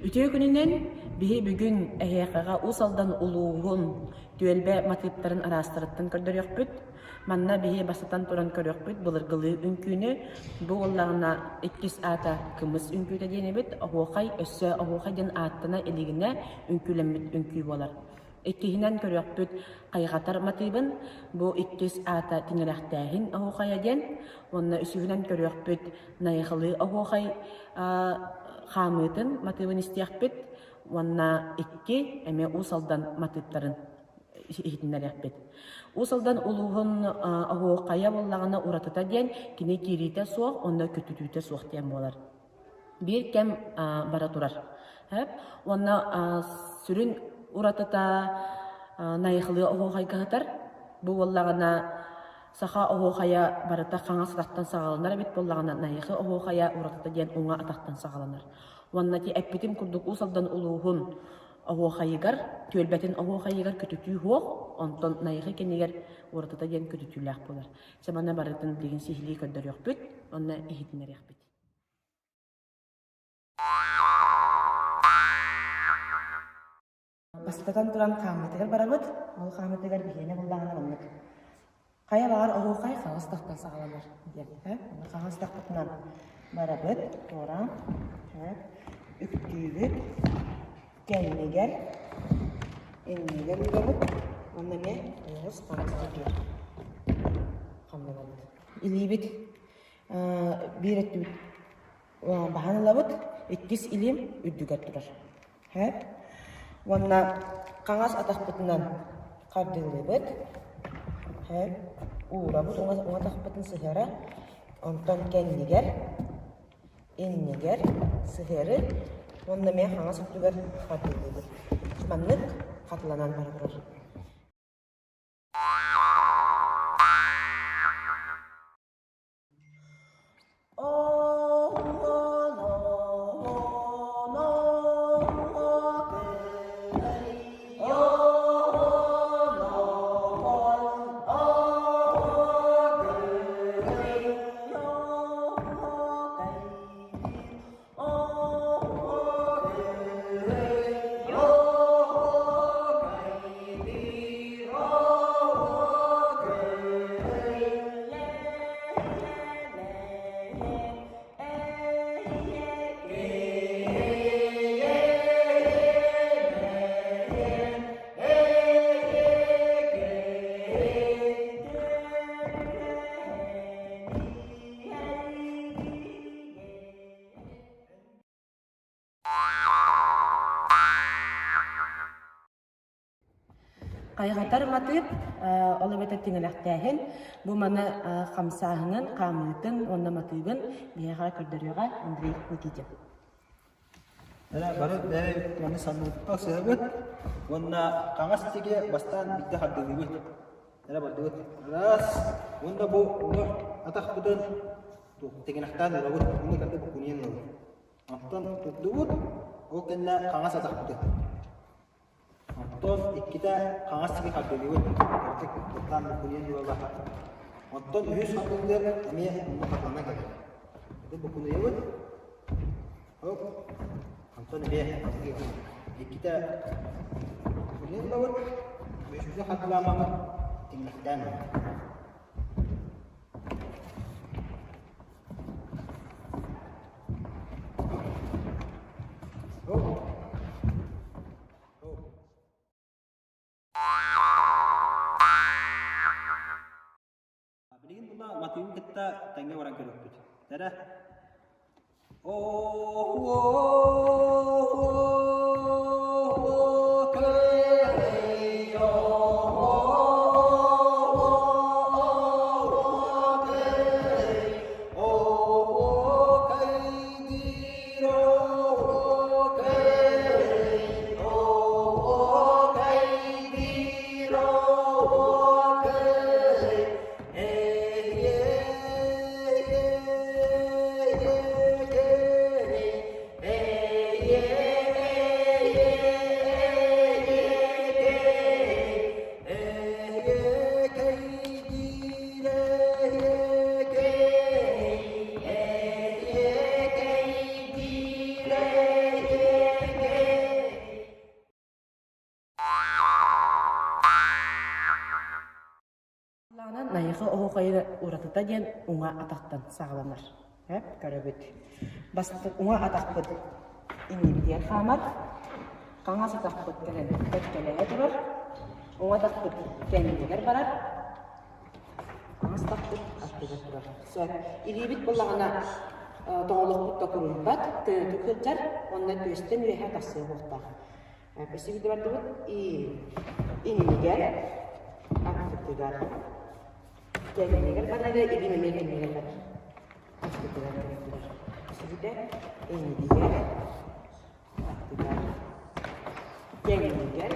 Үтүө күнүнэн биһи бүгүн эһиэхэҕэ Уус Алдан улууһун түөлбэ матыыптарын араастарыттан көрдөрүөхпүт. Манна биһи бастатан туран көрүөхпүт былыргылыы үҥкүүнү. Бу буоллаҕына иккис аата кымыс үҥкүүтэ диэн эбит. Оһуохай өссө оһуохай диэн ааттана илигинэ үҥкүүлэммит үҥкүү буолар. Иккиһинэн көрүөхпүт хайҕатар матыыбын. Бу иккис аата тиҥилэхтээһин оһуохайа диэн. Уонна үсүһүнэн көрүөхпүт найахылыы оһуохай хаамыытын матыыбын истиэхпит уонна икки эмиэ Уус Алдан матыыптарын иһитиннэриэхпит. Уус Алдан улууһун оһуохайа буоллаҕына уратыта диэн кини киириитэ суох уонна көтүтүүтэ суох диэн буолар. Биир кэм бара турар. Уонна сүрүн уратыта найахылыы оһуохайга сытар. Бу буоллаҕына Саха оһуохайа барыта хаҥас атахтан саҕаланар эбит буоллаҕына, Найахы оһуохайа уратыта диэн уҥа атахтан саҕаланар. Уонна ити эппитим курдук Уус Алдан улууһун оһуохайыгар, түөлбэтин оһуохайыгар көтүтүү суох, онтон Найахы кэннигэр уратыта диэн көтүтүүлээх буолар. Чэ манна барытын билигин сиһилии көрдөрүөхпүт, уонна иһитиннэриэхпит. Бастатан туран хааммытыгар барабыт. Ол хааммытыгар биһиэнэ буллаҕына маннык. Хайа баҕар оһуохай хаҥас тахтан саҕаланар диэн. Онно хаҥас тахпытынан барабыт, туора, үктүүбүт, кэннигэр, иннигэр уурабыт, уонна эмиэ оҕус хаҥас диэки хамнанабыт. Илиибит биир өттүбүт баһан ылабыт, иккис илиим үрдүгэр турар. Һэп. Уонна хаҥас атахпытынан хардыылыыбыт. Һэп. Уурабыт уҥа уҥа атахпытын сыһыара. Онтон кэннигэр, иннигэр сыһыары уонна эмиэ хаҥас өттүгэр хардыылыыбыт. Маннык хатыланан бара турар. Хайҕатар матыып, ол эбэтэр тиҥилэхтээһин, бу маны хамсааһынын, хаамыытын уонна матыыбын биһиэхэ көрдөрүөҕэ Андрей Никитин. Эрэ бары бэйэ маны саныырга сыһабыт уонна хаҥас диэки бастаан биирдэ хардыылыыбыт. Эрэ бардыбыт. Раз уонна бу уҥа атахпытын тиҥилэхтээн ылабыт уонна кытта буккунуйан ылабыт. Онтон турдубут, ол кэннэ хаҥас атахпытын. Онтон иккитэ хаҥас сиги хардыылыыбыт. Кырдьык, туттаан буккунуйан ылала. Онтон үһүс хардыылыыр эмиэ онно хатыланан кэлэр. Ити буккунуйабыт. Оп. Онтон эмиэ иккитэ буккунуйан ылабыт. Үһүспүтүн хардыылаамаммыт тиҥилэхтээн ылабыт. Билигин була матыыбын кытта тэҥҥэ баран көрүөхпүт. Тэрэ. оһуохайы уратыта диэн уҥа атахтан саҕаланар. Эп көрөбүт. Бастакы уҥа атахпыт иннибитигэр хаамар, хаҥас атахпыт кэлэн кэккэлэһэ турар, уҥа атахпыт кэннигэр барар, хаҥас атахпыт аттыгар турар. Сөп. Илиибит буллаҕына тоҕолохпут да куруйбат, көнөтүк сылдьар, уонна түөстэн үөһэ тахсыа буолуохтаах. Өссө бардыбыт и иннигэр, аттытыгар. Кэннигэр барара, илин эмиэ кэннигэр барар. Аттытыгар кэлэр. Өссө иннигэр, аттыгар, кэннигэр.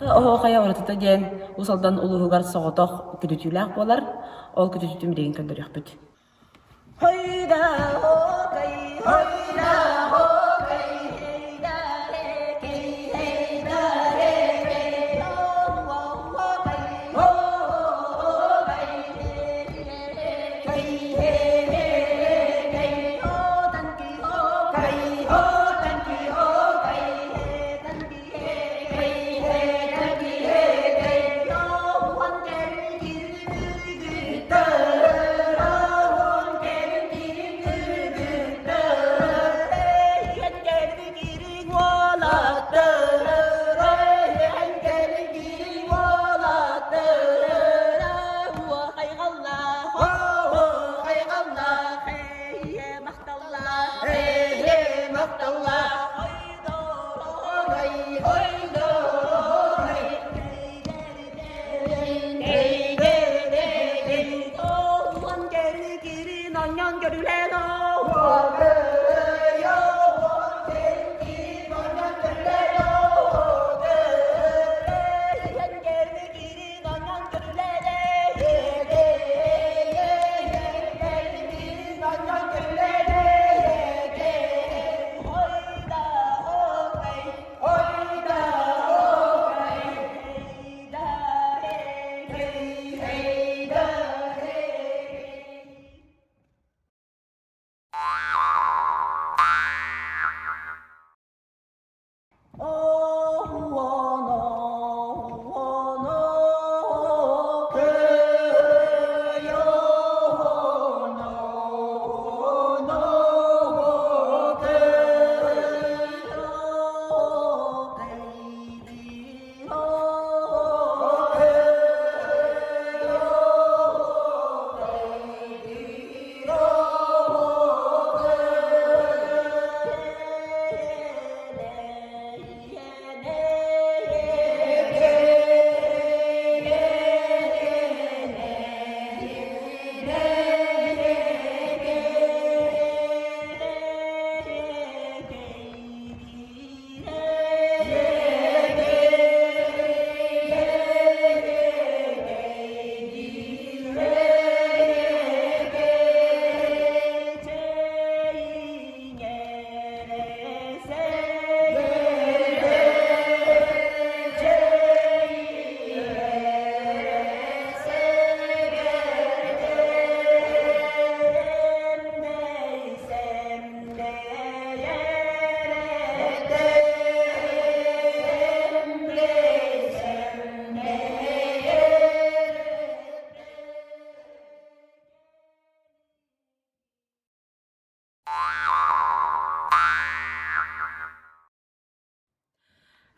Оһуохайа уратыта диэн Уус Алдан улууһугар соҕотох күтүтүүлээх буолар. Ол күтүтүүтүн билигин көрдөрүөхпүт.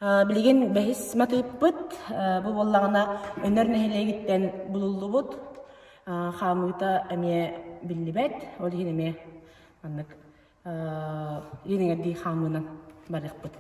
Билигин бэһис матыыппыт бу буоллаҕына Өнөр нэһилиэгиттэн булуллубут хаамыыта эмиэ биллибэт, ол иһин эмиэ маннык ириҥэрдии хаамыынан барыахпыт.